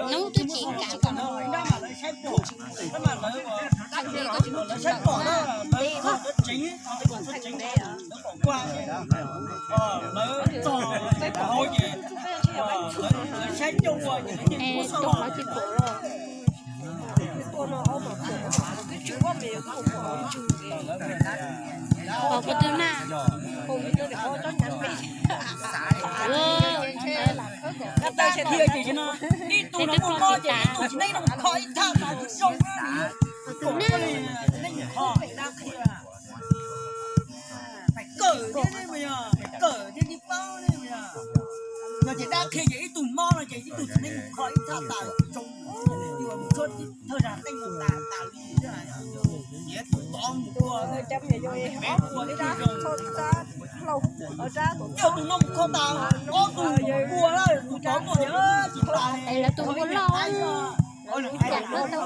Hnub twb tsis kam kom hnub, thaum twg koj tsis muaj tus ntawm na, es tus hlawv tsis pom los. Pom kuv twb na. Ib tug no muaj mob ces ib tug txiv neej no kho ib thaj tas zoo zoo na. Tus neeg kho dab qhia, kawm thiab ne, kawm thiab yeej paub ne. Yog ces dab qhia ces ib tug mob no ces ib tug txiv neej kho ib thaj tas zoo, mus tshuab thawj zag teej no tas tas li. Tus tod mus ua, peb ua tib zoo. Yog tus no mus kho tas, ob tug mus ua, tus tod tuaj ces tsis tas. Lawv tus ua loj, cas lawv tau